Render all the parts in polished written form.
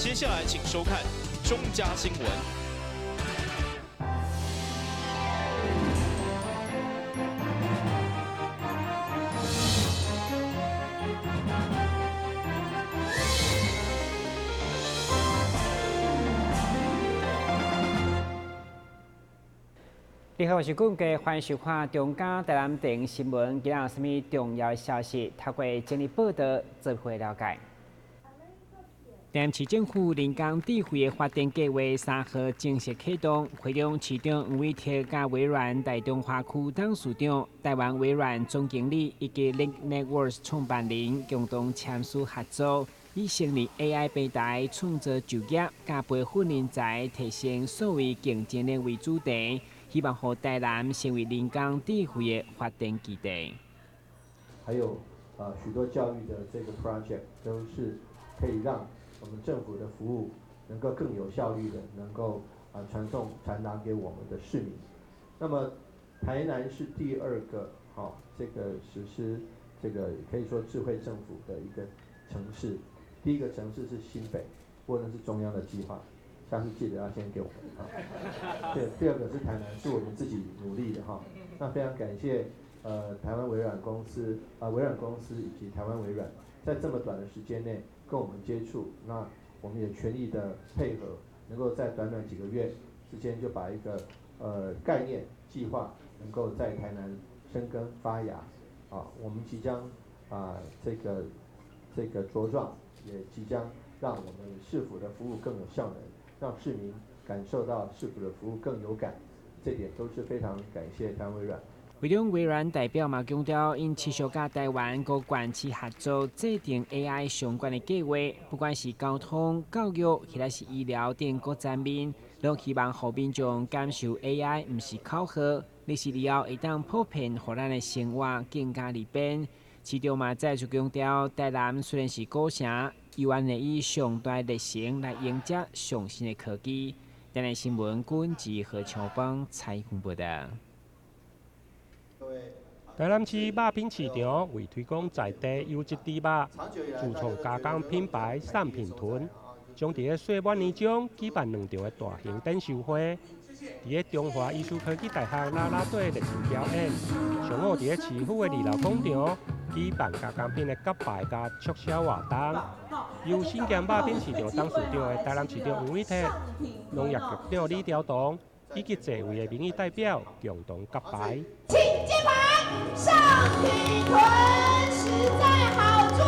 接下來請收看中嘉新聞。你好，我是顧家，歡迎收看中嘉台南電新聞。今仔有啥物重要消息？透過整理報道，做伙了解。台南市政府人工智慧的發展計劃3號正式啟動，會中市長黃偉哲佮微軟大中華區董事長、台灣微軟總經理以及 Link Networks 創辦人共同簽署合作，以成立 AI 平台、創造就業、佮培訓人才、提升數位競爭力為主題。希望予台南成為人工智慧的發展基地。還有啊，許多教育的這個 project 都是可以讓我們政府的服務能夠更有效率的，能夠啊傳送傳達給我們的市民。那麼台南是第二個，好，這個實施這個可以說智慧政府的一個城市。第一個城市是新北，不過那是中央的計劃。下次記得要先給我們啊。對，第二個是台南，是我們自己努力的哈。那非常感謝台灣微軟公司啊，微軟公司以及台灣微軟，在這麼短的時間內跟我們接觸，那我們也全力的配合，能夠在短短幾個月之間就把一個概念計劃能夠在台南生根發芽啊。我們即將啊這個茁壯，也即將讓我們市府的服務更有效能。讓市民感受到市府的服務更有感，這點都是非常感謝台灣微軟。會中微軟代表嘛強調，𪜶持續佮台灣各縣市合作，制定 AI 相關的計劃，不管是交通、教育，或者是醫療等各層面，攏希望予民眾感受 AI 毋是口號，而是以後會當普遍，予咱的生活更加利便。市長嘛再次強調，台南雖然是古城，依然會以上大熱誠來迎接上新的科技。台南新聞軍志何長邦採訪報道。台南市肉品市場為推廣在地優質豬肉，自創加工品牌上品屯，將佇咧歲末年終舉辦兩場的大型展售會。佇咧中華醫事科技大學啦啦隊熱情表演，上午佇咧市府的二樓廣場舉辦加工品的結拜佮促銷活動。由身兼肉品市場董事長的台南市長黃偉哲、農業局長李朝東以及濟位的民意代表共同結拜。請揭牌，上品屯實在好豬，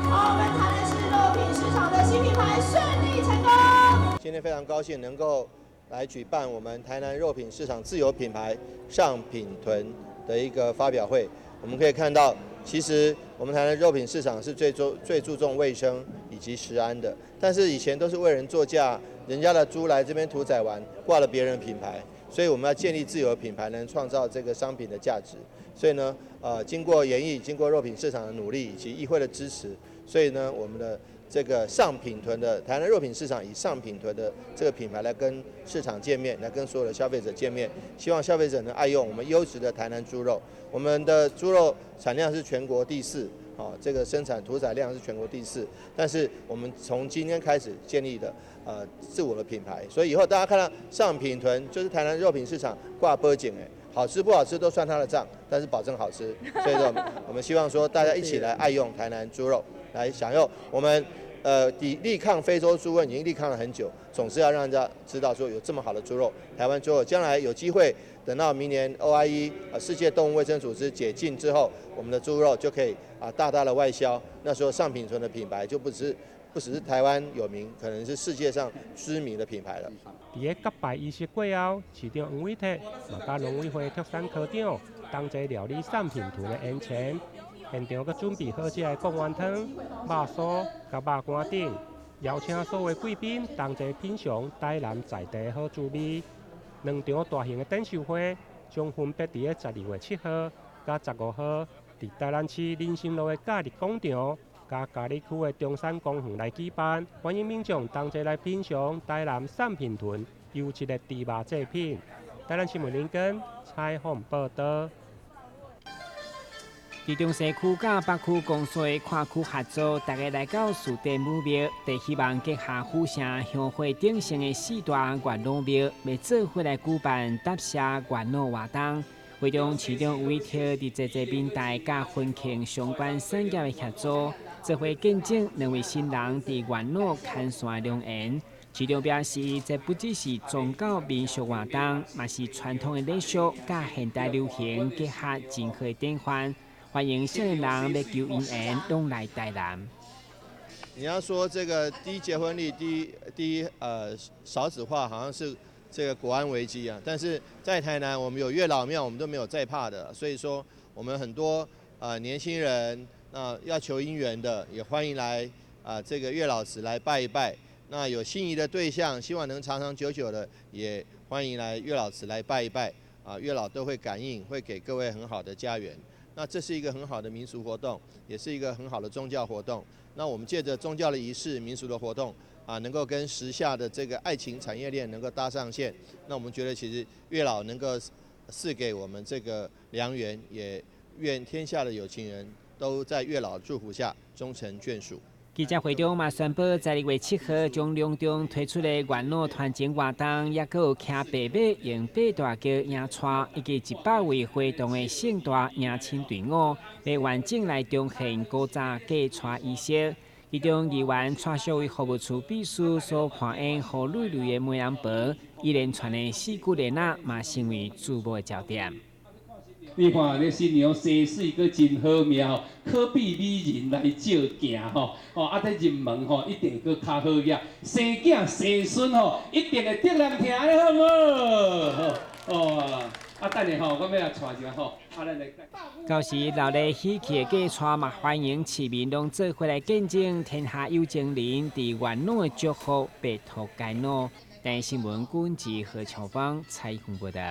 我們台南市肉品市場的新品牌順利成功。今天非常高興能夠來舉辦我們台南肉品市場自有品牌上品屯的一個發表會。我們可以看到，其實我們台南肉品市場是最注重衛生以及食安的，但是以前都是為人作嫁，人家的豬來這邊屠宰完，掛了別人品牌，所以我們要建立自有的品牌，能創造這個商品的價值。所以呢，經過研議，經過肉品市場的努力以及議會的支持，所以呢，我們的這個上品屯的台南肉品市場以上品屯的這個品牌來跟市場見面，來跟所有的消費者見面，希望消費者能愛用我們優質的台南豬肉。我們的豬肉產量是全國第四，啊，這個生產屠宰量是全國第四。但是我們從今天開始建立的自我的品牌，所以以後大家看到上品屯就是台南肉品市場掛保證的，好吃不好吃都算他的賬，但是保證好吃。所以說，我們希望說大家一起來愛用台南豬肉，來享用我們。抵力抗非洲豬瘟已經力抗了很久，總是要讓人家知道說有這麼好的豬肉，台灣豬肉將來有機會等到明年 OIE 世界動物衛生組織解禁之後，我們的豬肉就可以啊大大的外銷，那時候上品屯的品牌就不只是台灣有名，可能是世界上知名的品牌了。佇咧結拜儀式過後，市長黃偉哲嘛佮農委會畜產科長同齊料理上品屯的宴席。現場閣準備好食的貢丸湯、肉酥佮肉乾等，邀請所有貴賓同齊品嘗台南在地的好滋味。兩場大型的展售會將分別佇咧12月7號佮15號，佇台南市林森路的假日廣場佮嘉義區的中山公園來舉辦，歡迎民眾同齊來品嘗台南上品屯優質的豬肉製品。台南新聞林根採訪報道。佇中西區佮北區公所的跨區合作，大家來到士典武廟，佇希望結合府城香火鼎盛的四大月老廟，欲做伙來舉辦答謝月老活動。會中市長委託佇濟濟民代佮婚慶相關產業的協助，做伙見證兩位新人佇月老牽線的良緣。市長表示，這不只是宗教民俗活動，嘛是傳統的禮俗佮現代流行結合真好的典範。歡迎少年人欲求姻緣，攏來台南。你要說這個低結婚率、低低少子化，好像是這個國安危機啊。但是在台南，我們有月老廟，我們都沒有在怕的。所以說，我們很多年輕人，那要求姻緣的，也歡迎來啊這個月老祠來拜一拜。那有心儀的對象，希望能長長久久的，也歡迎來月老祠來拜一拜。啊，月老都會感應，會給各位很好的家緣。那這是一個很好的民俗活動，也是一個很好的宗教活動。那我們借著宗教的儀式、民俗的活動，啊，能夠跟時下的這個愛情產業鏈能夠搭上線。那我們覺得其實月老能夠賜給我們這個良緣，也願天下的有情人都在月老祝福下終成眷屬。記者會中嘛宣布，在2月7號將隆重推出的月老傳情活動，抑閣有騎白馬用八大轎迎娶，以及100位會動的盛大迎親隊伍，欲完整來重現古早嫁娶儀式。其中議員蔡淑慧服務處秘書所扮演胡蕊蕊的媒人婆，一連串的四句連仔嘛成為矚目的焦點。你看，這新娘生水閣真好命吼，可比美人來照鏡吼，哦，啊，這入門吼一定閣較好額，生囝生孫吼，一定會得人疼的，好無？哦，啊，等下吼，我欲來帶一下吼，啊，咱來。到時熱鬧喜氣的嫁娶嘛，歡迎市民攏做伙來見證天下有情人佇月老的祝福，白頭偕老。台視新聞軍事何巧芳採訪報導。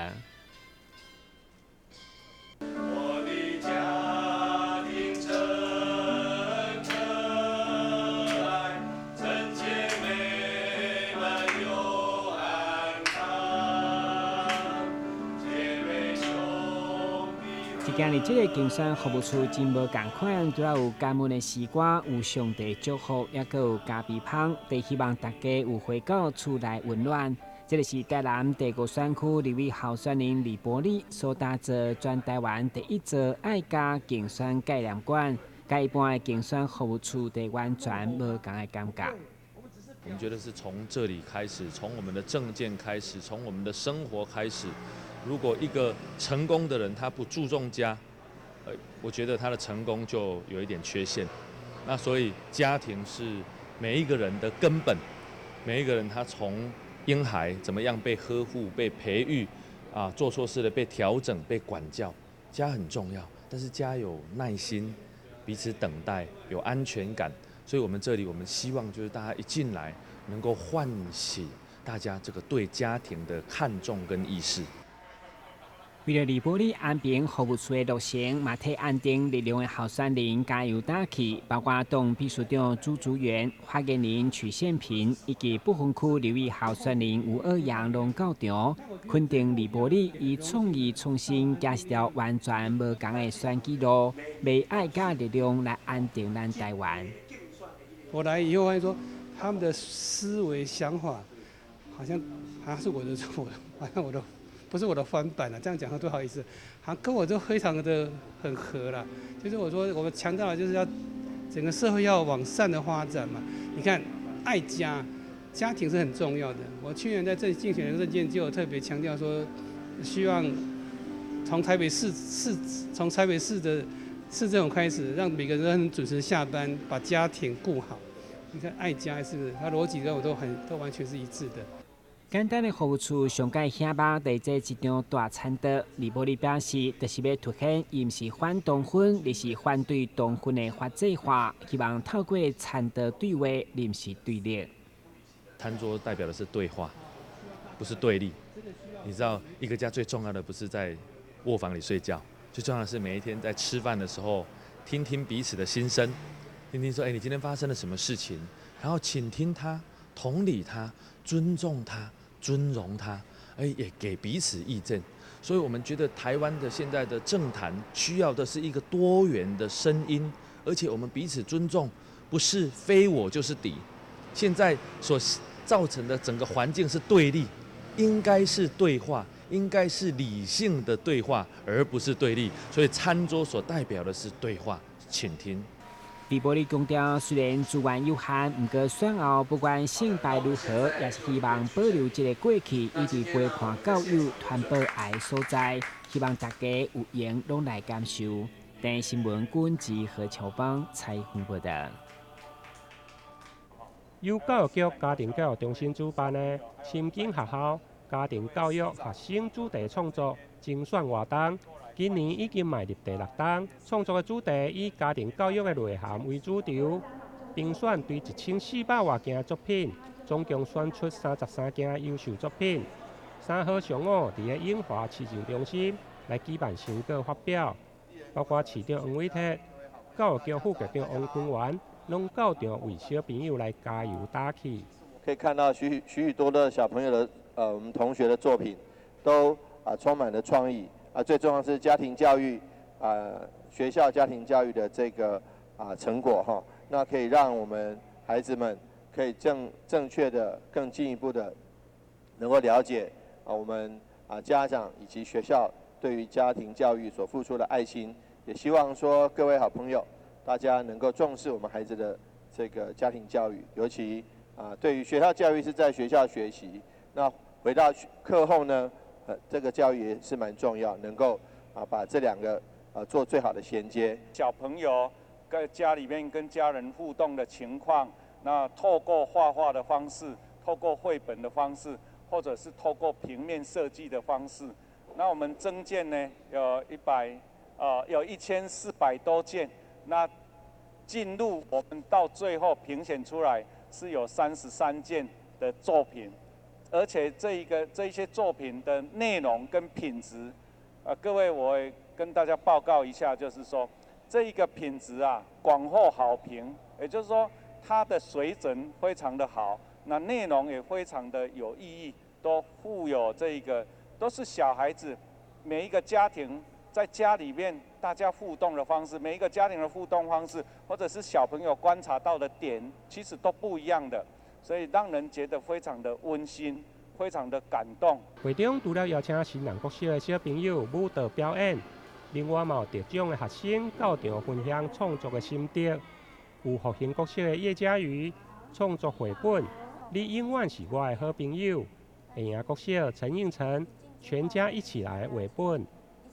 我的家庭真可愛，整潔美滿又安康，姐妹兄弟。今日這个競選服務處真無仝款，除了有感恩的詩歌，有上帝祝福，抑閣有咖啡香，都希望大家有回到厝內溫暖。這个是台南第五選區立委候選人李伯禮所打造全台灣第一座愛家競選紀念館，佮一般的競選服務處的完全無仝的感覺。我們覺得是從這裡開始，從我們的政見開始，從我們的生活開始。如果一個成功的人他不注重家，我覺得他的成功就有一點缺陷。那所以家庭是每一個人的根本，每一個人他從嬰孩怎麼樣被呵護、被培育，啊，做錯事了被調整、被管教，家很重要。但是家有耐心，彼此等待，有安全感。所以我們這裡，我們希望就是大家一進來，能夠喚起大家這個對家庭的看重跟意識。為了李伯禮安平服務處的落成，嘛替安定力量的候選人加油打氣，包括黨秘書長朱竹元、發言人曲憲平以及不分區立委候選人吳爾陽攏到場，肯定李伯禮以創意創新，行一條完全無仝的選舉路，欲愛佮力量來安定咱台灣。我來以後發現說，他們的思維想法，好像是我的，我好像我的。不是我的翻版了，這樣講都不好意思，好像跟我都非常的很合了。就是我說我們強調的就是要整個社會要往善的發展嘛。你看，愛家，家庭是很重要的。我去年在這競選的政見就有特別強調說，希望從台北市的市政府開始，讓每個人都很準時下班，把家庭顧好。你看愛家是不是？他邏輯跟我都完全是一致的。簡單的服務處上蓋顯目，佇這一張大餐桌，李伯禮表示，就是欲凸顯，伊毋是反同婚，而是反對同婚的法制化，希望透過餐桌對話，毋是對立。餐桌代表的是對話，不是對立。你知道，一個家最重要的不是在臥房裡睡覺，最重要的是每一天在吃飯的時候，聽聽彼此的心聲，聽聽說，哎，你今天發生了什麼事情，然後傾聽他，同理他，尊重他。尊榮他，哎，也給彼此意見，所以我們覺得台灣的現在的政壇需要的是一個多元的聲音，而且我們彼此尊重，不是非我就是敵。現在所造成的整個環境是對立，應該是對話，應該是理性的對話，而不是對立。所以餐桌所代表的是對話，傾聽。畢伯利強調，雖然資源有限，毋過選後不管勝敗如何，也是希望保留這个過去以及陪伴教友傳播愛所在，希望大家有閒攏來感受。電視新聞君子何秋邦採訪報道。由教育局家庭教育中心主辦的深耕學校家庭教育學生主題創作徵選活動，今年已經邁入第六冬。創作的主題以家庭教育的內涵為主軸，評選對1400外件作品，總共選出33件優秀作品。3號上午，佇个永華市政中心來舉辦成果發表，包括市長黃偉哲、教育局副局長王坤元，攏到場為小朋友來加油打氣。可以看到許許多多的小朋友的我們同學的作品，都充滿了創意啊！最重要是家庭教育啊，學校家庭教育的這個成果哈，那可以讓我們孩子們可以正確的、更進一步的能夠了解我們家長以及學校對於家庭教育所付出的愛心，也希望說各位好朋友，大家能夠重視我們孩子的這個家庭教育，尤其對於學校教育是在學校學習，那回到課後呢，這個教育也是蠻重要，能夠把這兩個做最好的銜接。小朋友在家裡面跟家人互動的情況，那透過畫畫的方式，透過繪本的方式，或者是透過平面設計的方式，那我們徵件呢有有1400多件，那進入我們到最後評選出來是有33件的作品，而且這一些作品的內容跟品質，各位我也跟大家報告一下，就是說這一個品質啊廣獲好評，也就是說它的水準非常的好，那內容也非常的有意義，都富有這一個都是小孩子每一個家庭在家裡面大家互動的方式，每一個家庭的互動方式，或者是小朋友觀察到的點，其實都不一樣的，所以讓人覺得非常的溫馨，非常的感動。會中除了邀請新南國小的小朋友舞蹈表演，另外嘛有得獎的學生到場分享創作的心得，有復興國小的葉嘉瑜創作繪本《你永遠是我的好朋友》，下營國小陳應成全家一起來繪本。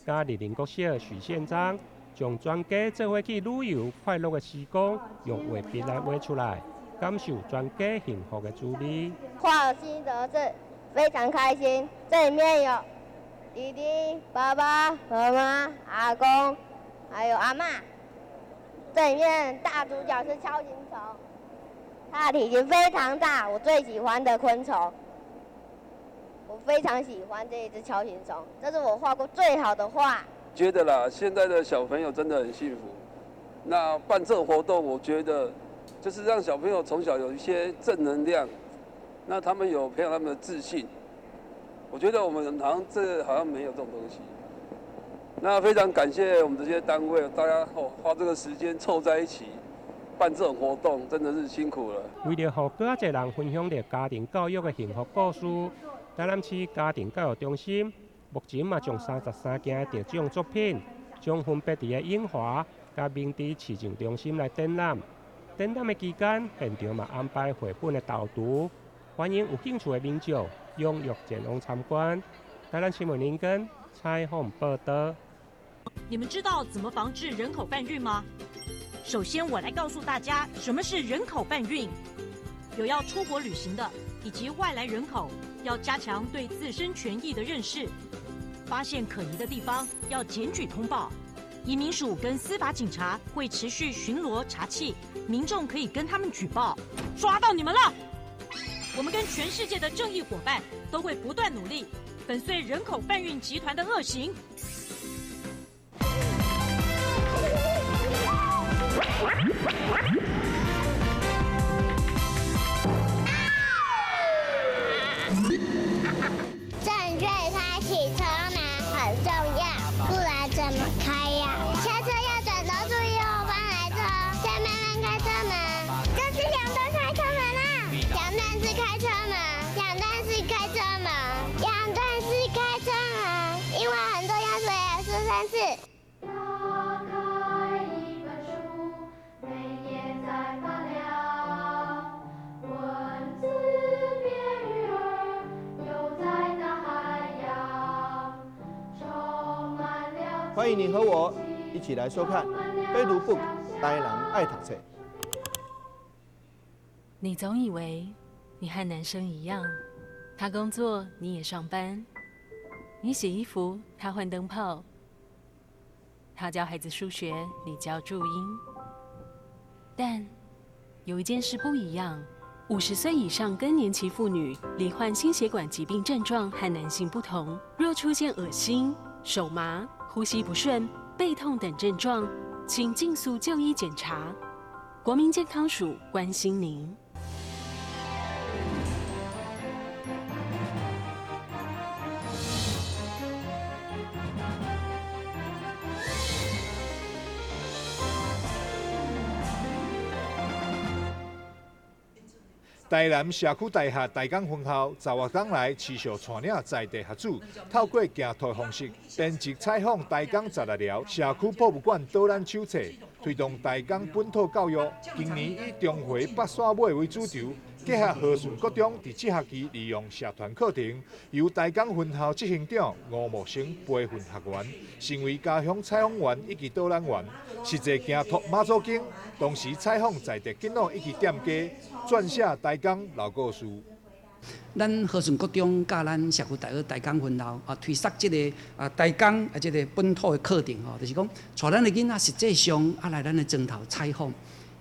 佮麗林國小許憲章將全家做伙去旅遊快樂的時光，用畫筆來畫出來，感受全家幸福的滋味。畫心得是非常開心，這裡面有弟弟、爸爸、媽媽、阿公，還有阿嬤。這裡面大主角是鍬形蟲，它的體型非常大，我最喜歡的昆蟲。我非常喜歡這一隻鍬形蟲，這是我畫過最好的畫。覺得啦，現在的小朋友真的很幸福。那辦這種活動，我覺得就是讓小朋友從小有一些正能量，那他們有培養他們的自信。我覺得我們好像這好像沒有這種東西。那非常感謝我們這些單位，大家花這個時間湊在一起辦這種活動，真的是辛苦了。為了予閣較濟人分享著家庭教育的幸福故事，台南市家庭教育中心目前嘛將33件的得獎作品，將分別佇个永華佮明治市政中心來展覽。展覽的期間，現場嘛安排繪本的導讀，歡迎有興趣的民眾踴躍前往參觀。台南新聞林根採訪報道。你們知道怎麼防治人口販運嗎？首先，我來告訴大家什麼是人口販運。有要出國旅行的以及外來人口，要加強對自身權益的認識，發現可疑的地方要檢舉通報。移民署跟司法警察會持續巡邏查緝，民眾可以跟他們舉報。抓到你們了！我們跟全世界的正義夥伴都會不斷努力，粉碎人口販運集團的惡行。正確開啟充滿很門，這是兩段開車門啊！兩段式開車門，兩段式開車門，兩段式開車門，因為很重要，所以要說三次。打開一本書，每頁在發亮，文字變魚兒，游在大海洋，充滿了。歡迎你和我一起來收看《非讀 book》台南愛讀冊。你總以為你和男生一樣，他工作你也上班，你洗衣服他換燈泡，他教孩子數學你教注音。但有一件事不一樣：50歲以上更年期婦女罹患心血管疾病症狀和男性不同，若出現噁心、手麻、呼吸不順、背痛等症狀，請盡速就醫檢查。國民健康署關心您。台南社區大學台江分校十月港來持續帶領在地學子，透過行圖方式編輯採訪台江16寮社區博物館導覽手冊，推動台江本土教育。今年以中回北山尾為主軸，結合和順國中佇這學期利用社團課程，由台江分校執行長吳茂生培訓學員，成為家鄉採訪員以及導覽員，實際行拓媽祖經，同時採訪在地囡仔以及店家，撰寫台江老故事。咱和順國中佮咱社區大學台江分校啊，推設這个啊台江啊這个本土的課程吼，就是講帶咱的囡仔實際上啊來咱的莊頭採訪，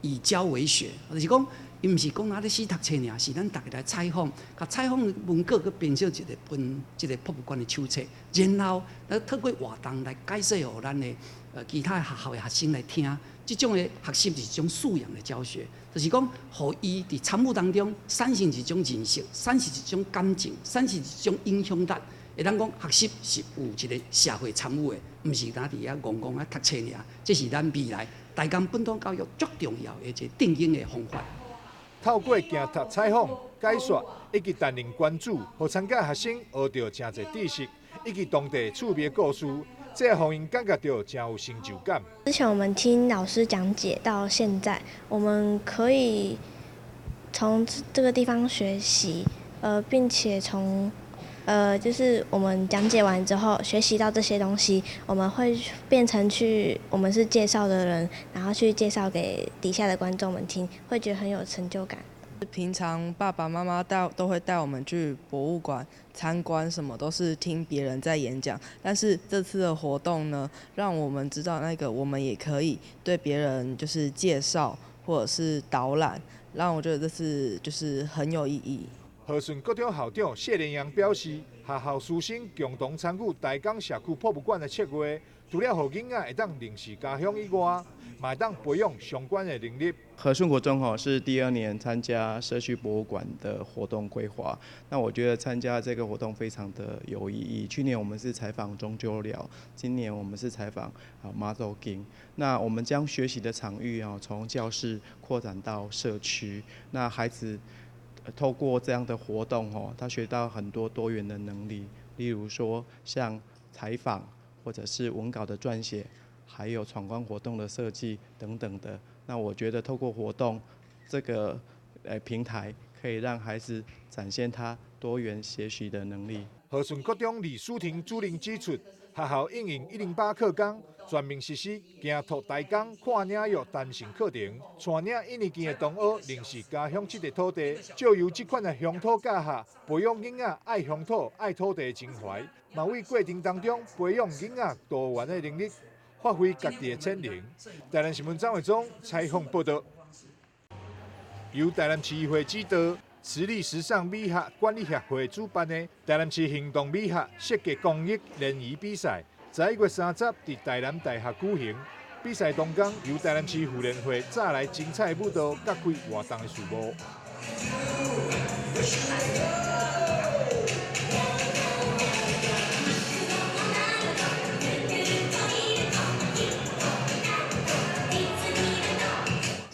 以教為學，就是講伊毋是講啊咧死讀冊爾，是咱逐家來採訪，共採訪文稿閣編成一个本這个博物館的手冊，然後咱透過活動來解說予咱的其他學校的學生來聽。這種的學習是一種素養的教學，就是講，予伊佇參與當中產生一種認識，產生一種感情，產生一種影響力。會當講學習是有一個社會參與的，毋是干佇遐戇戇啊讀冊爾。這是咱未來台江本土教育足重要的一個定義的方法。透過行讀採訪、解說以及擔任關主，予參加學生學著誠濟知識，以及當地趣味故事。這予𪜶感覺著誠有成就感。之前我們聽老師講解到現在，我們可以從這個地方學習，並且從，就是我們講解完之後學習到這些東西，我們會變成去，我們是介紹的人，然後去介紹給底下的觀眾們聽，會覺得很有成就感。平常爸爸媽媽都會帶我們去博物館參觀，什麼都是聽別人在演講。但是這次的活動呢，讓我們知道那個我們也可以對別人就是介紹或者是導覽，讓我覺得這次就是很有意義。和順國中校長謝連陽表示，學校師生共同參與台江社區博物館的策劃，除了予囡仔會當認識家鄉以外，嘛會當培養相關的能力。和順國中吼是第二年參加社區博物館的活動規劃，那我覺得參加這個活動非常的有意義。去年我們是採訪中秋寮，今年我們是採訪啊媽祖經。那我們將學習的場域啊從教室擴展到社區，那孩子透過這樣的活動吼，他學到很多多元的能力，例如說像採訪或者是文稿的撰寫，還有闖關活動的設計等等的。那我覺得透過活動這個平台，可以讓孩子展現他多元學習的能力。和順國中李書婷主任指出，學校應用108課綱，全面實施行拓台江跨領域彈性課程，帶領一年級的同學認識家鄉這塊土地，藉由這款的鄉土教學，培養囡仔愛鄉土、愛土地的情懷，嘛為過程當中培養囡仔多元的能力，發揮家己的潛能。台南新聞張偉忠採訪報道，由台南市議會指導，慈利時尚美學管理協會主辦的台南市行動美學設計公益聯誼比賽，11月30佇台南大學舉行。比賽當天，由台南市婦聯會帶來精彩舞蹈，揭開活動的序幕。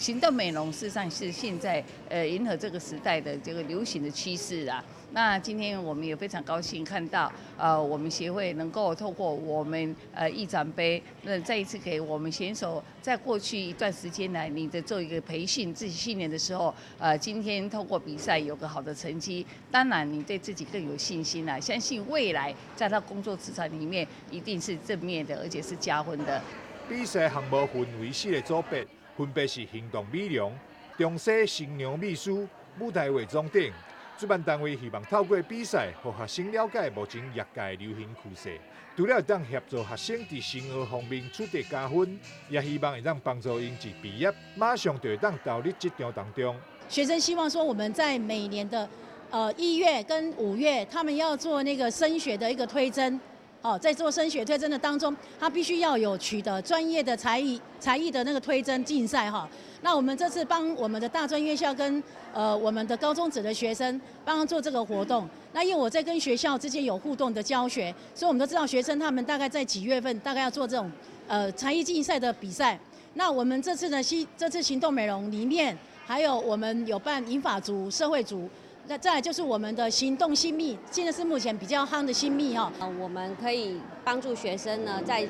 行動美容事實上是現在迎合這個時代的這個流行的趨勢啊。那今天我們也非常高興看到，我們協會能夠透過我們議長杯，那再一次給我們選手在過去一段時間來，你的做一個培訓、自己訓練的時候，今天透過比賽有個好的成績，當然你對自己更有信心啦。相信未來在他工作職場裡面一定是正面的，而且是加分的。比賽項目分為四個組別，分別是行動美容、中西新娘秘書、舞台化妝等。主辦單位希望透過比賽，予學生了解目前業界流行趨勢，除了會當協助學生佇升學方面取得加分，也希望會當幫助𪜶一畢業，馬上就會當投入職場當中。學生希望說，我們在每年的1月跟5月，他們要做那個升學的一個推甄。哦，在做升學推甄的當中，他必須要有取得專業的才藝的那個推甄競賽哈。那我們這次幫我們的大專院校跟我們的高中職的學生幫他做這個活動。那因為我在跟學校之間有互動的教學，所以我們都知道學生他們大概在幾月份大概要做這種才藝競賽的比賽。那我們這次呢，這次行動美容裡面，還有我們有辦銀髮族、社會族。那再來就是我們的行動新秘，現在是目前比較夯的新秘哦。我們可以幫助學生呢，在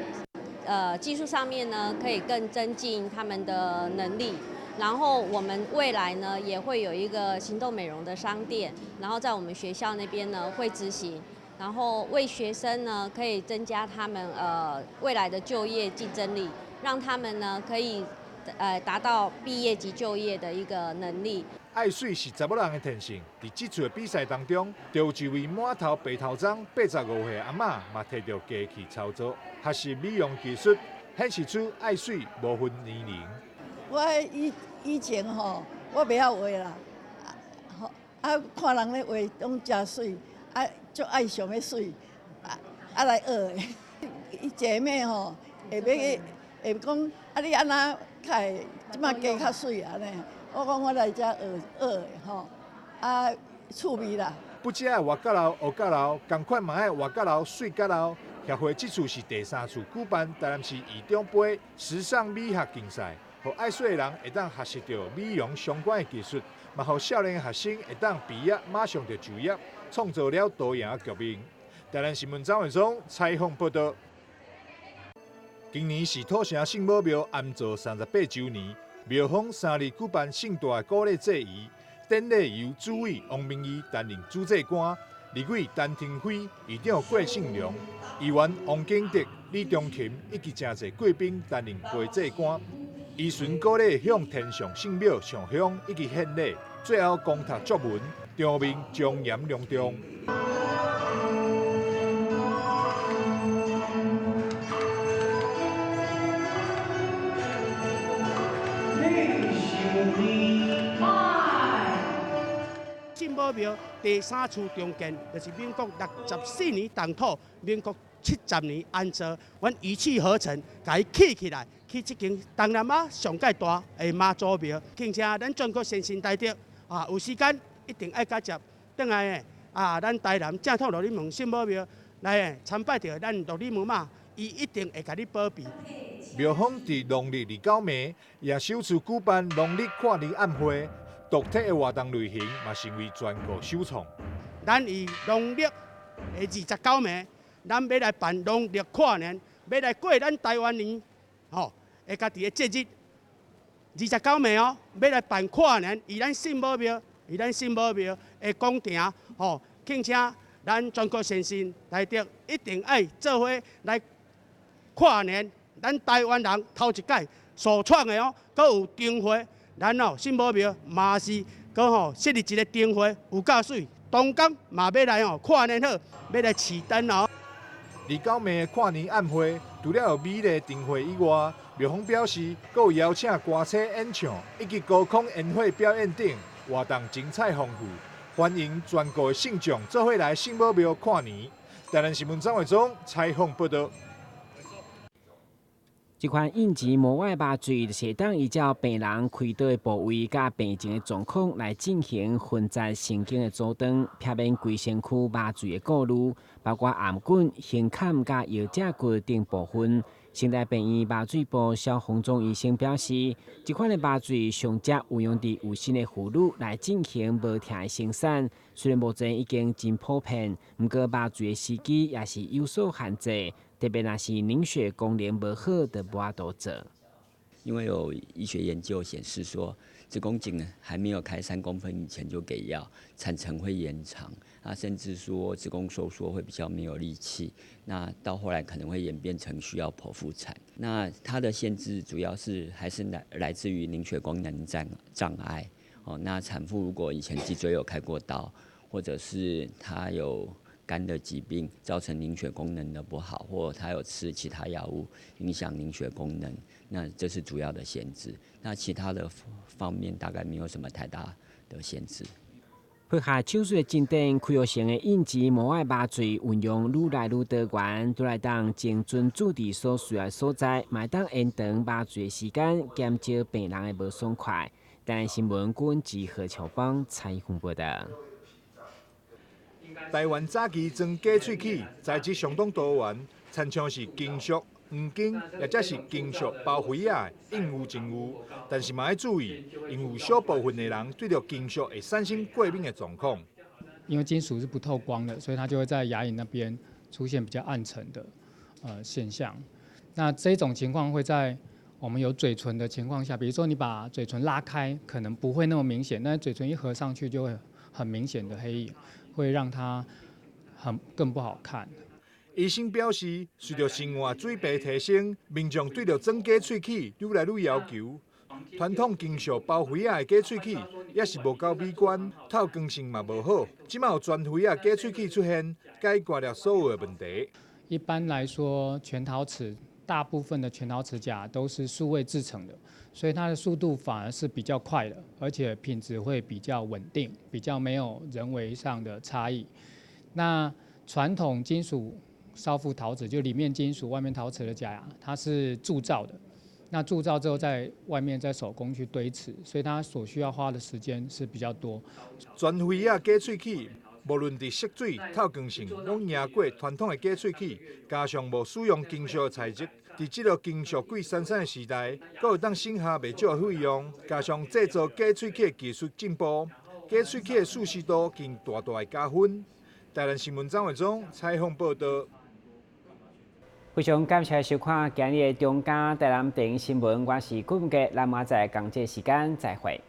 技術上面呢，可以更增進他們的能力。然後我們未來呢，也會有一個行動美容的商店，然後在我們學校那邊呢會執行，然後為學生呢可以增加他們未來的就業競爭力，讓他們呢可以達到畢業即就業的一個能力。愛媠是查某人的天性，佇這次的比賽當中，就有一位滿頭白頭鬃、85歲的阿嬤嘛提著機器操作，學習美容技術，顯示出愛媠無分年齡。我以前吼，我袂曉畫啦，啊看人咧畫攏誠媠，啊足愛想欲媠，啊來學的。伊姐妹吼會欲去會講，啊你按怎較會這擺加較媠按呢？我講我來遮學學的吼，啊趣味啦。不只愛活較老，學較老，仝款嘛愛活較老，媠較老。協會這次是第三次舉辦台南市議長盃時尚美學競賽，予愛媠的人會當學習著美容相關的技術，嘛予少年學生會當畢業馬上就就業，創造了多贏的局面。台南新聞張偉松採訪報導。今年是土城聖母廟安座38週年。廟方三日舉辦盛大的鼓禮祭儀，典禮由主委王明義擔任主祭官，立委陳亭妃、議長郭勝良、議員王景德、李中琴以及誠濟貴賓擔任陪祭官。依循古禮向天上聖廟上香以及獻禮，最後恭讀祝文，場面莊嚴隆重。聖母廟第三次重建，就是民國64年動土，民國70年安座，阮一氣呵成，共伊起起來，起這間東南亞上蓋大的媽祖廟，並且咱全國先進大德啊，有時間一定愛佮接轉來的啊，咱台南正統鹿耳門聖母廟來參拜著咱鹿耳門媽，伊一定會共你保庇。廟方佇農曆29暝也首次舉辦農曆跨年晚會。獨特的活動類型嘛，成為全國首創。咱以農曆的29暝，咱欲來辦農曆跨年，欲來過咱台灣年，吼，的家己的節日。29暝哦，欲來辦跨年，佇咱聖母廟，佇咱聖母廟的廣場，吼，敬請咱全國善信大德一定愛做伙來跨年。咱台灣人頭一擺首創的哦，閣有燈會。咱哦，聖母廟嘛是閣吼設立一個燈會，有夠媠。當工嘛欲來吼跨年好，欲來試燈哦。29暝的跨年晚會，除了有美麗燈會以外，廟方表示，閣有邀請歌星演唱以及高空煙火表演等活動，精彩豐富，歡迎全國的信眾做伙來聖母廟跨年。台南新聞張偉忠採訪報導。這款應急模外麻醉，就是會當依照病人開刀的部位佮病情的狀況來進行分節神經的阻斷，避免規身軀麻醉的顧慮，包括頷頸、胸坎佮腰脊骨等部分。成大病院麻醉部蕭洪忠醫生表示，這款的麻醉上捷運用佇有身的婦女來進行無疼的生產。雖然目前已經真普遍，毋過麻醉的時機也是有所限制，特別若是凝血功能無好，就無法度做。因為有醫學研究顯示說，子宮頸還沒有開3公分以前就給藥，產程會延長，啊，甚至說子宮收縮會比較沒有力氣，那到後來可能會演變成需要剖腹產。那它的限制主要是還是來自於凝血功能障礙。哦，那產婦如果以前脊椎有開過刀，或者是她有肝的疾病造成凝血功能的不好，或她有吃其他藥物影響凝血功能，那這是主要的限制。那其他的方面大概沒有什麼太大的限制。配合手術的進展，開藥性的隱膣無礙麻醉運用愈來愈多元，都來當精準注佇所需要的所在，嘛會當延長麻醉的時間，減少病人的無爽快。台南新聞郭文吉何巧芳採訪報道。台灣早期裝假喙齒材質相當多元，親像是金屬、黃金，抑者是金屬包圍仔，應有盡有。但是嘛愛注意，因有小部分的人對著金屬會產生過敏的狀況。因為金屬是不透光的，所以它就會在牙齦那邊出現比較暗沉的現象。那這種情況會在我們有嘴唇的情況下，比如說你把嘴唇拉開，可能不會那麼明顯，但嘴唇一合上去就會很明顯的黑影，會讓它很更不好看。醫生表示，隨著生活水平提升，民眾對著裝假喙齒愈來愈要求。傳統金屬包圍仔的假喙齒也是無夠美觀，透光性嘛無好。這馬有全圍仔假喙齒出現，解決了所有的問題。一般來說，全陶瓷大部分的全陶瓷假都是數位製成的，所以它的速度反而是比較快的，而且品質會比較穩定，比較沒有人為上的差異。那傳統金屬燒覆陶瓷，就裡面金屬外面陶瓷的假牙，它是鑄造的。那鑄造之後，在外面再手工去堆瓷，所以它所需要花的時間是比較多。全圍仔假喙齒，無論佇色水、透光性，攏贏過傳統的假喙齒，加上無使用金屬的材質，佇這個金屬貴生產的時代，閣會當省下袂少的費用。加上製造假喙齒的技術進步，假喙齒的舒適度更大大的加分。台南新聞張偉忠採訪報道。非常感謝收看今日的中嘉台南電視新聞，我是郭文傑，咱明仔載仝這時間再會。